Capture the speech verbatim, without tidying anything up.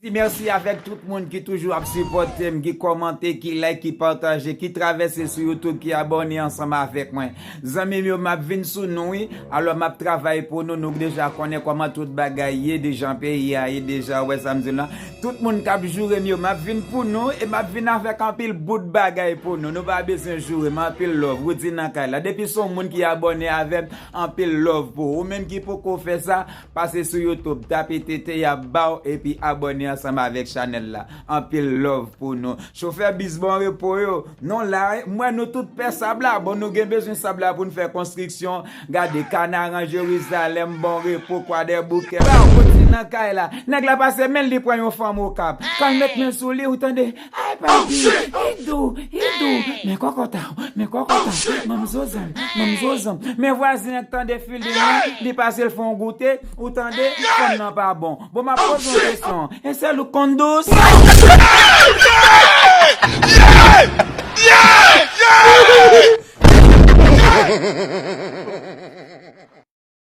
Di mèsi avèk tout moun ki toujou ap sipòte m, ki kòmante, ki like, ki pataje, ki travèse sou YouTube, ki abòne ansanm avèk mwen. Zanmi m yo, m ap vin sou nou, wi. Alò, m ap travay pou nou. Nou deja konnen kòman tout bagay ye, deja peyi a ye, deja, wè sa m di la. Tout moun k ap joure m yo, m ap vin pou nou e m ap vin avèk anpil bout bagay pou nou. Nou pa bezwen joure m, anpil love. Roody nan kay la. Depi se yon moun ki abòne avè m, anpil love pou ou. Ou menm ki poko fè sa, pase sou YouTube, tape T T y ap ba w epi abòne ansanm avèk chanèl la. Anpil love pou nou. Chofè bis bon repo yo. Non la, m wè nou tout pè sab la. Bon, nou gen bezwen sab la pou n fè konstriksyon. Gade, Kanaran, Jerizalèm, bon repo, Kwadèboukè. Ba w konti nan kay la. Nèg la pase men l, li pran yon fanm Okap. Kan l met men sou li, ou tande, ay, papi, idou, idou. Men kòkòt a w, men kòkòt a w. Manm zozanm, manm zozanm. Men vwazen an k tande fil li, li pase l fè yon goute. Ou tande, fanm nan pa bon. Bon, m ap poze yon kesyon. E sèl ou k konn dous?